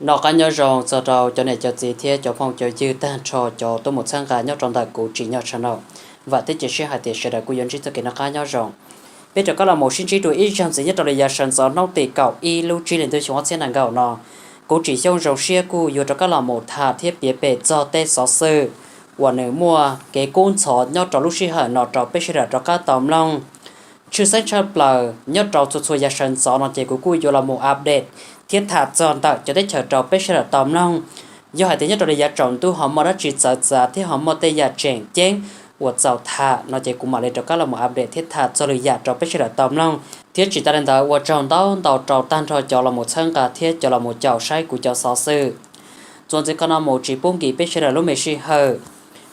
Noj qab nyob zoo txog rau cov niam cov txiv thiab cov phooj cov ywg tag nrho cov tuaj mus txhawb nqa nyob rau ntawm kuv Tsim Nyog channel. Vam thiab cia siab hais tias sawv daws kuj yuav ntsib txoj kev noj qab nyob zoo. Peb rov qab los mus sib ntsib dua ib zaug ntxiv nyob rau li yav sawv ntxov hnub tim kaum ib lub tsib hlis ntuj xyoo ob txhiab nees nkaum no. Kuv Tsim Xyooj zoo siab kuj yuav rov qab los mus tham thiab piav pem txog tej xov xwm uas nws muaj kev kub ntxhov nyob rau lub sij hawm no rau peb sawv daws rov qab tau mloog. Tshwj xeeb tshaj plaws nyob rau txhua txhua yav sawv ntxov no ces kuv kuj yuav los mus update thiab tham txog ntawm cov teb chaws rau peb sawv daws tau mloog. Yog hais tias nyob rau li yav tsaus ntuj ho muaj dab tsi txawv txav thiab ho muaj tej yam tseem ceeb uas txaus tham no ces kuv mam li rov qab los mus update thiab tham txog lwm yam rau peb sawv daws tau mloog. Thiab tsis tas li ntawd ua tsaug ntau ntau rau tag nrho cov los mus txhawb nqa thiab cov los mus caum saib kuv cov xov xwm. Txuas ntxiv qhov no mus tsis pub nkim peb sawv daws lub me sij hawm,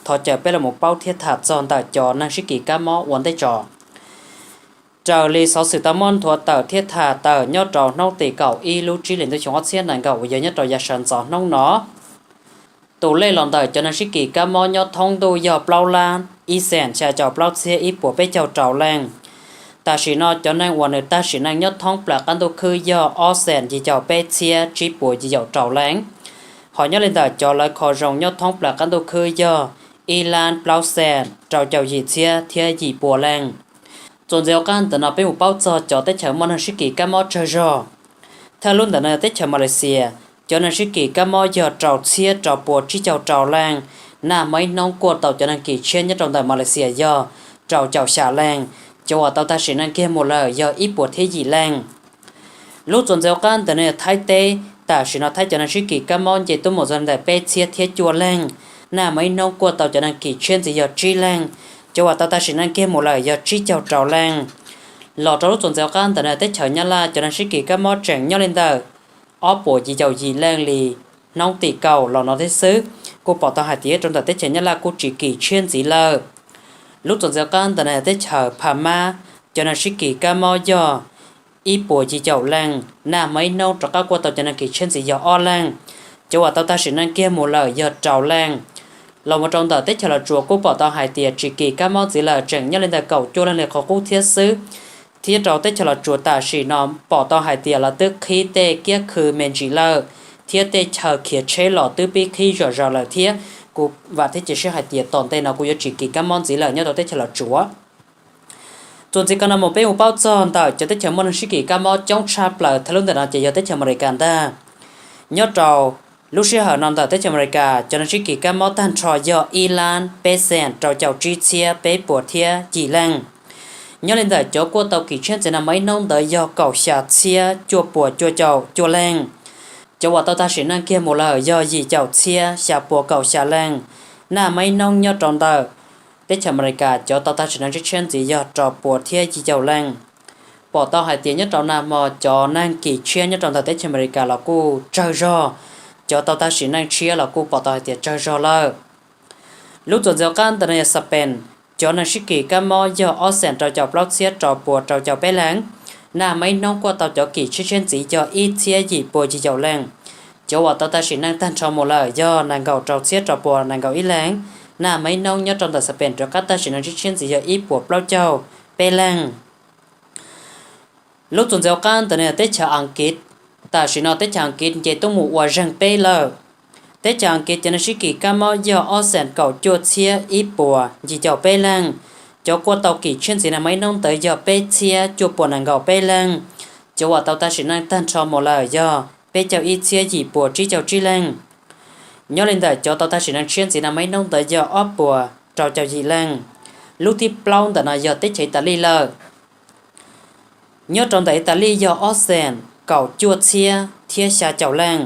thov caw peb los mus paub thiab tham txog ntawm cov neeg sib kis kab mob ua ntej tso. Raws li xov xwm tau muab nthuav tawm thiab tham tawm nyob rau hnub tim kaum ib lub tsib hlis ntuj xyoo ob txhiab nees nkaum uas yog nyob rau yav sawv ntxov hnub no, tus lej los ntawm cov neeg sib kis kab mob nyob thoob ntuj yog plaub lab ib xees xya caum plaub txhiab ib puas peb caug rau leej. Tam sim no cov neeg uas nws tag sim neej nyob thoob plaws qab ntuj khwb yog ob xees yim caum peb txhiab tsib puas yim caum rau leej. Ho nyob li ntawm cov lawv kho zoo nyob thoob plaws qab ntuj khwb yog ib lab plaub xees rau caum yim txhiab thiab yim puas leej. Txuas ntxiv qab ntawm no peb mus paub txog cov teb chaws muaj neeg sib kis kab mob tsawg zog. Thawj lub ntawm no yog teb chaws Malaysia, cov neeg sib kis kab mob yog rau txhiab rau puas tsib caug rau leej. Nag hmo ib hnub kuaj tau cov neeg kis tshiab nyob rau ntawm Malaysia yog rau caum xya leej. Cov uas tau tag sim neej kiag mus lawm yog ib puas thiab yim leej. Lub txuas ntxiv qab ntawm no yog Thaib teb, tam sim no Thaib cov neeg sib kis kab mob nce tuaj mus txog ntawm peb txhiab thiab cuaj leej. Nag hmo ib hnub kuaj tau cov neeg kis tshiab ntxiv yog tsib leej. Cov uas tau tag sim neej kiag mus lawm yog tsib caug rau leej. Los rau lub txuas ntxiv qab ntawm no teb chaws Nyab Laj cov neeg sib kis kab mob tseem nyob li ntawm ob puas yim caum yim leej li hnub tim kaum los no thiab xwb. Kuj pom tau hais tias rau ntawm teb chaws Nyab Laj kuj tsis kis tshiab ntxiv lawm. Lub txuas ntxiv qab ntawm no teb chaws Phab Mab, cov neeg sib kis kab mob yog ib puas yim caum leej. Nag hmo ib hnub rov qab kuaj tau cov neeg kis tshiab ntxiv yog ob leej. Cov uas tau tag sim neej kiag mus lawm yog rau leej. Los mus rau ntawm teb chaws Los Tsuas kuj pom tau hais tias tsis kis kab mob ntxiv lawm, tseem nyob li ntawm kaum cuaj leej li qhov qub thiab xwb. Thiab rau teb chaws Los Tsuas tam sim no pom tau hais tias lawv twb qhib tej kiab khw me ntsis lawm, thiab tej chaw khiav tsheb los twb pib qhib zom zaws lawm thiab. Kuj vam thiab cia siab hais tias tom ntej no kuj yuav tsis kis kab mob ntxiv lawm nyob rau teb chaws Los Tsuas. Txuas ntxiv qab no mus peb mus paub txog ntawm cov teb chaws muaj neeg sib kis kab mob coob tshaj plaws thawj lub ntawm no ces yog teb chaws Amelikas ntag. Nyob rau lub sij hawm no ntawm teb chaws Amelikas cov neeg sib kis kab mob tag nrho yog ib lab peb xees rau caum tsib txhiab peb puas thiab yim leej. Nyob li ntawm cov kuaj tau kis tshiab ntxiv nag hmo ib hnub ntawd yog kaum xya txhiab cuaj puas cuaj caum cuaj leej. Cov uas tau tag sim neej kiag mus lawm yog yim caum txhiab xya puas kaum xya leej. Nag hmo ib hnub nyob rau ntawm teb chaws Amelikas cov tau tag sim neej tshiab tshiab ntxiv yog rau puas thiab yim caum leej. Pom tau hais tias nyob rau nag hmo cov neeg kis tshiab nyob rau ntawm teb chaws Amelikas los kuj tsawg zog, cov tau tag sim neej tshiab los kuj pom tau hais tias tsawg zog lawm. Lub txuas ntxiv qab ntawm no yog Spain, cov neeg sib kis kab mob yog ob xees rau caum plaub txhiab rau puas rau caum peb leej. Nag hmo ib hnub kuaj tau cov kis tshiab tshiab ntxiv yog ib txhiab yim puas yim caum leej. Cov uas tau tag sim neej tag nrho mus lawm yog nees nkaum rau txhiab rau puas nees nkaum ib leej. Nag hmo ib hnub nyob rau ntawm Spain rov qab tag sim neej tshiab tshiab ntxiv yog ib puas plaub caug peb leej. Lub txuas ntxiv qab ntawm no yog teb chaws Askiv. Tam sim no teb chaws Askiv nce tuaj mus ua zeeg peb lawm. Teb chaws Askiv cov neeg sib kis kab mob yog ob xees kaum cuaj txhiab ib puas yim caum peb leej. Cov kuaj tau kis tshiab ntxiv nag hmo ib hnub ntawd yog peb txhiab cuaj puas nees nkaum peb leej. Cov uas tau tag sim neej tag nrho mus lawm yog peb caug ib txhiab yim puas tsib caug tsib leej. Nyob li ntawm cov tau tag sim neej tshiab ntxiv nag hmo ib hnub ntawd yog ob puas rau caum yim leej. Lub thib plaub ntawm no yog teb chaws Italis lawm. Nyob rau ntawm Italis yog ob xees kaum cuaj txhiab thiab xya caum leej.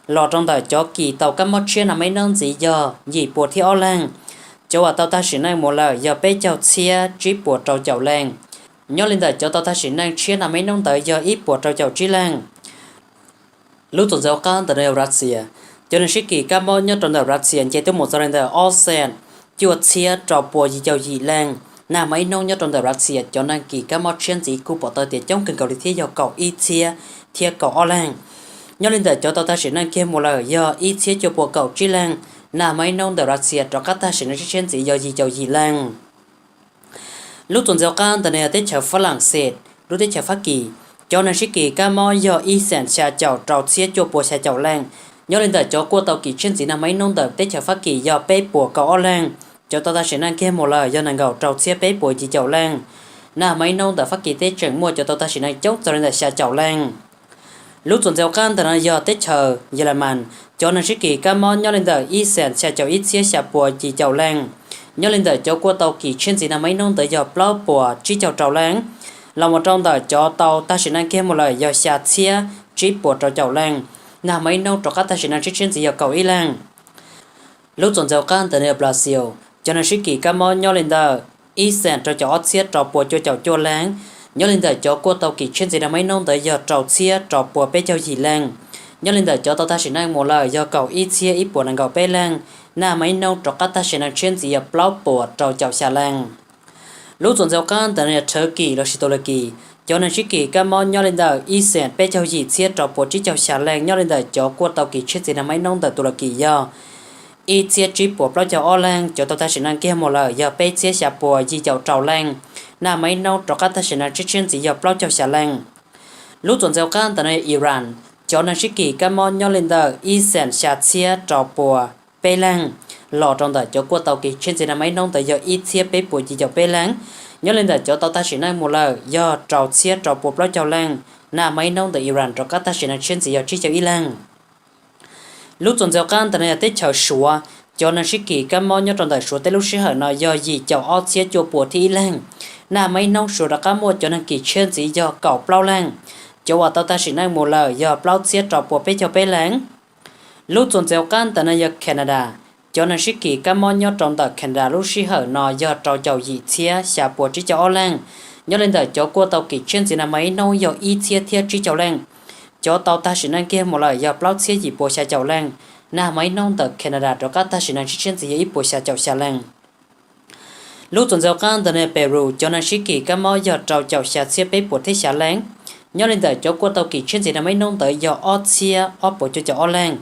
Los rau ntawm cov kis tau kab mob tshiab nag hmo ib hnub ntxiv yog yim puas thiab ob leej. Cov uas tau tag sim neej mus lawm yog peb caug txhiab tsib puas rau caum leej. Nyob li ntawm cov tau tag sim neej tshiab nag hmo ib hnub ntawd yog ib puas rau caum tsib leej. Lub txuas ntxiv qab ntawm no yog Russia. Cov neeg sib kis kab mob nyob rau ntawm Russia nce tuaj mus txog li ntawm ob xees cuaj txhiab rau puas yim caum yim leej. Nag hmo ib hnub nyob rau ntawm Russia cov neeg kis kab mob tshiab ntxiv kuj pom tau tias coob kawg nkaus li thiab yog kaum ib txhiab thiab kaum ob leej. Nyob li ntawm cov tau tag sim neej kiag mus lawm yog ib txhiab cuaj puas kaum tsib leej. Nag hmo ib hnub ntawm Russia rov qab tag sim neej tshiab tshiab ntxiv yog yim caum yim leej. Lub txuas ntxiv qab ntawm no yog teb chaws Fab Las Xes, lub teb chaws Fab Kis. Cov neeg sib kis kab mob yog ib xees xya caum rau txhiab cuaj pua xya caum leej. Nyob li ntawm cov kuaj tau kis tshiab ntxiv nag hmo ib hnub ntawm teb chaws Fab Kis yog peb puas kaum ob leeg. Cov tau tag sim neej kiag mus lawm yog nees nkaum rau txhiab peb puas yim caum leej. Nag hmo ib hnub ntawm Fab Kis teb tseem muaj cov tau tag sim neej coob txog li ntawm xya caum leej. Lub txuas ntxaus qab ntawm no yog teb chaws Yelemas, cov neeg sib kis kab mob nyob li ntawm ib xees xya caum ib txhiab xya puas yim caum leej. Nyob li ntawm cov kuaj tau kis tshiab ntxiv nag hmo ib hnub ntawd yog plaub puas tsib caug rau leej. Los mus rau ntawm cov tau tag sim neej kiag mus lawm yog xya txhiab tsib puas rau caum leej. Nag hmo ib hnub rov qab tag sim neej tshiab tshiab ntxiv yog kaum ib leej. Lub txuas ntxaus qab ntawm no yog Brazil, cov neeg sib kis kab mob nyob li ntawm ib xees rau caum ob txhiab rau puas cuaj caum cuaj leej. Nyob li ntawm cov kuaj tau kis tshiab ntxiv nag hmo ib hnub ntawd yog rau txhiab rau puas peb caug yim leej. Nyob li ntawm cov tau tag sim neej mus lawm yog kaum ib txhiab ib puas nees nkaum peb leej. Nag hmo ib hnub rov qab tag sim neej tshiab ntxiv yog plaub puas rau caum xya leej. Lub txuas ntxaus qab ntawm no yog Turkey lossis Tus Las Kis, cov neeg sib kis kab mob nyob li ntawm ib xees peb caug yim txhiab rau puas tsib caug xya leej. Nyob li ntawm cov kuaj tau kis tshiab ntxiv nag hmo ib hnub ntawm Tus Las Kis yog ib txhiab tsib puas plaub caug ob leej. Cov tau tag sim neej kiag mus lawm yog peb txhiab xya puas yim caum rau leej. Nag hmo ib hnub rov qab tag sim neej tshiab tshiab ntxiv yog plaub caug xya leej. Lub txuas ntxaus qab ntawm no yog Iran, cov neeg sib kis kab mob nyob li ntawm ib xees xya txhiab rau puas peb leej. Los rau ntawm cov kuaj tau kis tshiab ntxiv nag hmo ib hnub ntawd yog ib txhiab peb puas yim caum peb leej. Nyob li ntawm cov tau tag sim neej mus lawm yog rau txhiab rau puas plaub caug leej. Nag hmo ib hnub ntawm Iran rov qab tag sim neej tshiab ntxiv yog tsib caug ib leej. Lub txuas ntxaus qab ntawm no yog teb chaws Suav, cov neeg sib kis kab mob nyob rau ntawm Suav teb lub sij hawm no yog yim caum ob txhiab cuaj puas thib ib leej. Nag hmo ib hnub Suav rov qab muaj cov neeg kis tshiab ntxiv yog kaum plaub leej. Cov uas tau tag sim neej mus lawm yog plaub txhiab rau puas peb caug peb leej. Lub txuas ntxaus qab ntawm no yog Canada, cov neeg sib kis kab mob nyob rau ntawm Canada lub sij hawm no yog rau caum yim txhiab xya puas tsib caug ob leej. Nyob li ntawm cov kuaj tau kis tshiab ntxiv nag hmo ib hnub yog ib txhiab thiab tsib caug leej. Cov tau tag sim neej kiag mus lawm yog plaub txhiab yim puas xya caum leej. Nag hmo ib hnub ntawm Canada rov qab tag sim neej tshiab tshiab ntxiv yog ib puas xya caum xya leej. Lub txuas ntxaus qab ntawm no yog Peru, cov neeg sib kis kab mob yog rau caum xya txhiab peb puas thiab xya leej. Nyob li ntawm cov kuaj tau kis tshiab ntxiv nag hmo ib hnub ntawd yog ob txhiab ob puas cuaj caum ob leej.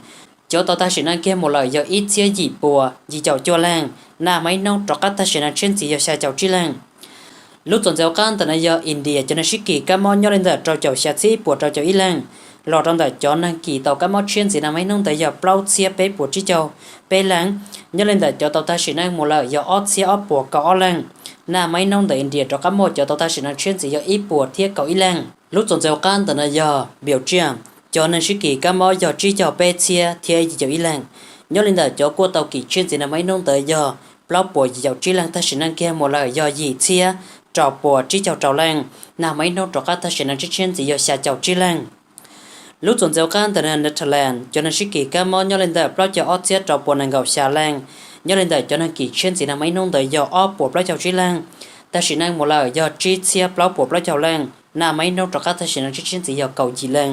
Cov tau tag sim neej kiag mus lawm yog ib txhiab yim puas yim caum cuaj leej. Nag hmo ib hnub rov qab tag sim neej tshiab ntxiv yog xya caum tsib leej. Lub txuas ntxaus qab ntawm no yog India, cov neeg sib kis kab mob nyob li ntawm rau caum xya txhiab ib puas rau caum ib leej. Los rau ntawm cov neeg kis tau kab mob tshiab ntxiv nag hmo ib hnub ntawd yog plaub txhiab peb puas tsib caug peb leej. Nyob li ntawm cov tau tag sim neej mus lawm yog ob txhiab ob puas kaum ob leej. Nag hmo ib hnub ntawm India rov qab muaj cov tau tag sim neej tshiab ntxiv yog ib puas thiab kaum ib leej. Lub txuas ntxaus qab ntawm no yog Belgium, cov neeg sib kis kab mob yog tsib caug peb txhiab thiab yim caum ib leej. Nyob li ntawm cov kuaj tau kis tshiab ntxiv nag hmo ib hnub ntawd yog plaub puas yim caum tsib leej, tag sim neej kiag mus lawm yog yim txhiab rau puas tsib caug rau leej. Nag hmo ib hnub rov qab tag sim neej tshiab tshiab ntxiv yog xya caum tsib leej. Lub txuas ntxaus qab ntawm no Netherlands, cov neeg sib kis kab mob nyob li ntawm plaub caug ob txhiab rau puas nees nkaum xya leej. Nyob li ntawm cov neeg kis tshiab ntxiv nag hmo ib hnub ntawd yog ob puas plaub caug tsib leej, tag sim neej mus lawm yog tsib txhiab plaub puas plaub caug leej. Nag hmo ib hnub rov qab tag sim neej tshiab tshiab ntxiv yog kaum yim leej.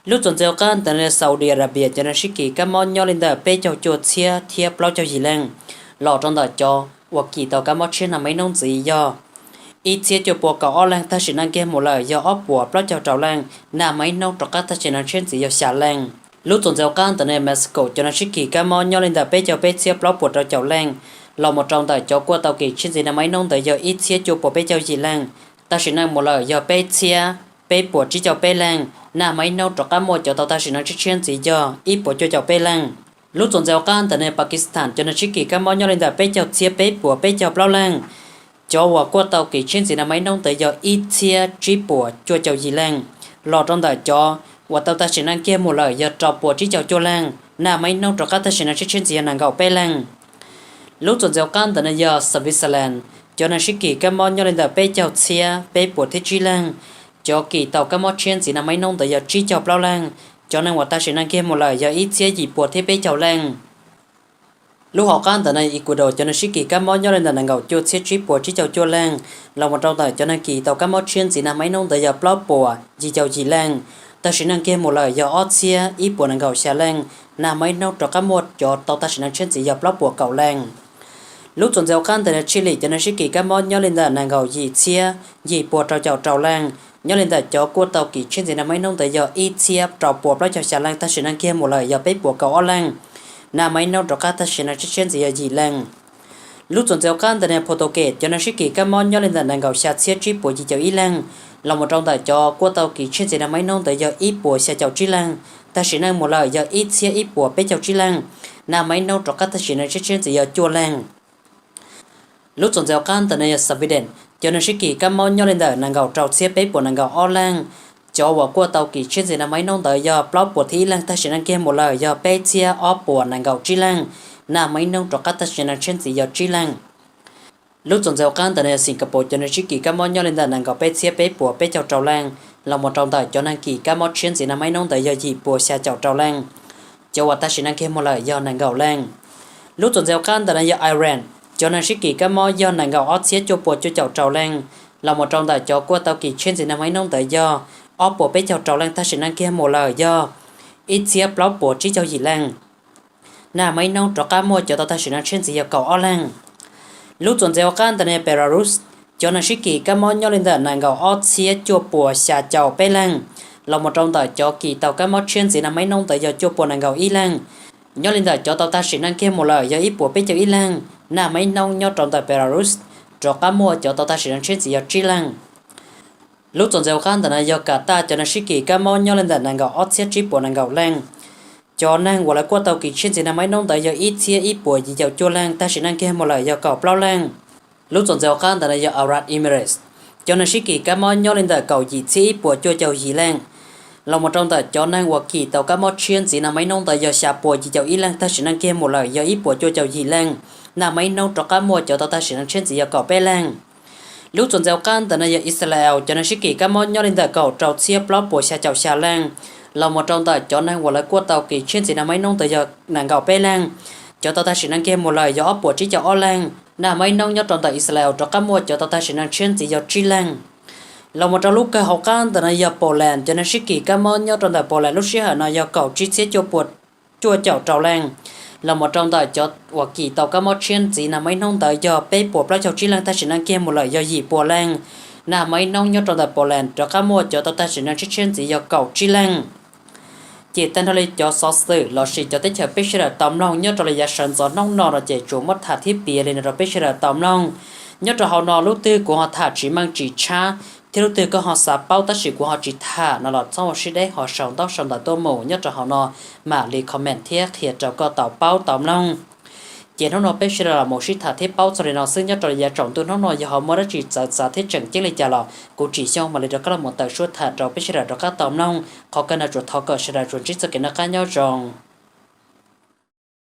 Lub txuas ntxaus qab ntawm no Saudi Arabia, cov neeg sib kis kab mob nyob li ntawm peb caug cuaj txhiab thiab plaub caug yim leej. Los rau ntawm cov uas kis tau kab mob tshiab nag hmo ib hnub ntxiv yog ib txhiab cuaj puas kaum ob leej, tag sim neej kiag mus lawm yog ob puas plaub caug rau leej. Nag hmo ib hnub rov qab tag sim neej tshiab ntxiv yog xya leej. Lub txuas ntxaus qab ntawm no Mexico, cov neeg sib kis kab mob nyob li ntawm peb caug peb txhiab plaub puas rau caum leej. Los mus rau ntawm cov kuaj tau kis tshiab ntxiv nag hmo ib hnub ntawd yog ib txhiab cuaj puas peb caug yim leej, tag sim neej mus lawm yog peb txhiab peb puas tsib caug peb leej. Nag hmo ib hnub rov qab muaj cov tau tag sim neej tshiab tshiab ntxiv yog ib puas cuaj caum peb leej. Lub txuas ntxaus qab ntawm no Pakistan, cov neeg sib kis kab mob nyob li ntawm peb caug txhiab peb puas peb caug plaub leej. Cov uas kuaj tau kis tshiab ntxiv nag hmo ib hnub ntawd yog ib txhiab tsib puas cuaj caum yim leej. Los rau ntawm cov uas tau tag sim neej kiag mus lawm yog rau puas tsib caug cuaj leej. Nag hmo ib hnub rov qab tag sim neej tshiab tshiab ntxiv yog nees nkaum peb leej. Lub txuas ntxaus qab ntawm no yog Switzerland, cov neeg sib kis kab mob nyob li ntawm peb caug txhiab peb puas thiab tsib leej. Cov kis tau kab mob tshiab ntxiv nag hmo ib hnub ntawd yog tsib caug plaub leej. Cov neeg uas tag sim neej kiag mus lawm yog ib txhiab yim puas thiab peb caug leej. Lub hom qab ntawm no Ecuador, cov neeg sib kis kab mob nyob li ntawm nees nkaum cuaj txhiab tsib puas tsib caug cuaj leej. Los mus rau ntawm cov neeg kis tau kab mob tshiab ntxiv nag hmo ib hnub ntawd yog plaub puas yim caum yim leej. Tag sim neej kiag mus lawm yog ob txhiab ib puas nees nkaum xya leej. Nag hmo ib hnub rov qab muaj cov tau tag sim neej tshiab ntxiv yog plaub puas kaum leej. Lub txuas ntxaus qab ntawm no Chile, cov neeg sib kis kab mob nyob li ntawm nees nkaum yim txhiab yim puas rau caum rau leej. Nyob li ntawm cov kuaj tau kis tshiab ntxiv nag hmo ib hnub ntawd yog ib txhiab rau puas plaub caug xya leej, tag sim neej kiag mus lawm yog peb puas kaum ob leej. Nag hmo ib hnub rov qab tag sim neej tshiab tshiab ntxiv yog yim leej. Lub txuas ntxiv hauv qab ntawm no yog Portugal, cov neeg sib kis kab mob nyob li ntawm nees nkaum xya txhiab tsib puas yim caum ib leeg, los mus rau ntawm cov kuaj tau kis tshiab ntxiv nag hmo ib hnub ntawd yog ib puas xya caum tsib leeg, tag sim neej mus lawm yog ib txhiab ib puas peb caug tsib leeg, nag hmo ib hnub rov qab tag sim neej tshiab tshiab ntxiv yog cuaj leeg. Lub txuas ntxiv hauv qab ntawm no yog Sweden, cov neeg sib kis kab mob nyob li ntawm nees nkaum rau txhiab peb puas nees nkaum ob leeg, cov uas kuaj tau kis tshiab ntxiv nag hmo ib hnub ntawd yog plaub puas thib ib leeg, tag sim neej kiag mus lawm yog peb txhiab ob puas nees nkaum tsib leeg, nag hmo ib hnub rov qab tag sim neej tshiab ntxiv yog tsib leeg. Lub txuas ntxiv hauv qab ntawm no yog Singapore, cov neeg sib kis kab mob nyob li ntawm nees nkaum peb txhiab peb puas peb caug rau leej, los mus rau ntawm cov neeg kis kab mob tshiab ntxiv nag hmo ib hnub ntawd yog yim puas xya caum rau leej, cov uas tag sim neej kiag mus lawm yog nees nkaum leej. Lub txuas ntxiv hauv qab ntawm no yog Iran, cov neeg sib kis kab mob yog nees nkaum ob txhiab cuaj puas cuaj caum rau leej, los mus rau ntawm cov kuaj tau kis tshiab ntxiv nag hmo ib hnub ntawd yog ob puas peb caug rau leej, tag sim neej kiag mus lawm yog ib txhiab plaub puas tsib caug yim leej, nag hmo ib hnub rov qab muaj cov tau tag sim neej tshiab ntxiv yog kaum ob leeg. Lub txuas ntxiv hauv qab ntawm no yog Belarus, cov neeg sib kis kab mob nyob li ntawm nees nkaum ob txhiab cuaj puas xya caum peb leeg, los mus rau ntawm cov kis tau kab mob tshiab ntxiv nag hmo ib hnub ntawd yog cuaj puas nees nkaum ib leeg, nyob li ntawm cov tau tag sim neej kiag mus lawm yog ib puas peb caug ib leeg, nag hmo ib hnub nyob rau ntawm Belarus rov qab muaj cov tau tag sim neej tshiab ntxiv yog tsib leeg. Lub txuas ntxiv hauv qab ntawm no yog Qatar, cov neeg sib kis kab mob nyob li ntawm nees nkaum ob txhiab tsib puas nees nkaum leej, cov neeg uas lawv kuaj tau kis tshiab ntxiv nag hmo ib hnub ntawd yog ib txhiab ib puas yim caum cuaj leej, tag sim neej kiag mus lawm yog kaum plaub leej. Lub txuas ntxiv hauv qab ntawm no yog Arab Emirates, cov neeg sib kis kab mob nyob li ntawm kaum yim txhiab ib puas cuaj caum yim leej, los mus rau ntawm cov neeg uas kis tau kab mob tshiab ntxiv nag hmo ib hnub ntawd yog xya puas yim caum ib leej, tag sim neej kiag mus lawm yog ib puas cuaj caum yim leej, nag hmo ib hnub rov qab muaj cov tau tag sim neej tshiab ntxiv yog kaum peb leej. Lub txuas ntxiv hauv qab ntawm no yog Israel, cov neeg sib kis kab mob nyob li ntawm kaum rau txhiab plaub puas xya caum xya leej, los mus rau ntawm cov neeg uas lawv kuaj tau kis tshiab ntxiv nag hmo ib hnub ntawd yog nees nkaum peb leej, cov tau tag sim neej kiag mus lawm yog ob puas tsib caum ob leej, nag hmo ib hnub nyob rau ntawm Israel rov qab muaj cov tau tag sim neej tshiab ntxiv yog tsib leej. Los mus rau lub kawg hauv qab ntawm no yog Poland, cov neeg sib kis kab mob nyob rau ntawm Poland lub sij hawm no yog kaum tsib txhiab cuaj puas cuaj caum rau leej, los mus rau ntawm cov uas kis tau kab mob tshiab ntxiv nag hmo ib hnub ntawd yog peb puas plaub caug tsib leej, tag sim neej kiag mus lawm yog yim puas leej, nag hmo ib hnub nyob rau ntawm Poland rov qab muaj cov tau tag sim neej tshiab tshiab ntxiv yog kaum tsib leej. Ces tag nrho li cov xov xwm lossis cov teb chaws peb sawv daws tau mloog nyob rau li yav sawv ntxov hnub no no ces tsuas muab tham thiab piav li no rau peb sawv daws tau mloog. Nyob rau hauv no lub twg kuv ho tham tsis meej tsis tshab thiab lub twg koj ho xav paub tab sis kuv ho tsis tham no los txhob ua siab deb ho sau ntaub sau ntawv tuaj mus nyob rau hauv no, mam li comment thiab qhia rau koj tau paub tau mloog. Ces hnub no peb sawv daws los mus sib tham thiab paub txog li no xwb, nyob rau li yav tsaus ntuj hnub no yog ho muaj dab tsi txawv txav thiab tseem ceeb li cas los kuv tsis xyooj mam li rov qab los mus tawm suab tham rau peb sawv daws rov qab tau mloog. Qhov kawg no tsuas thov kom sawv daws tsuas ntsib txoj kev noj qab nyob zoo.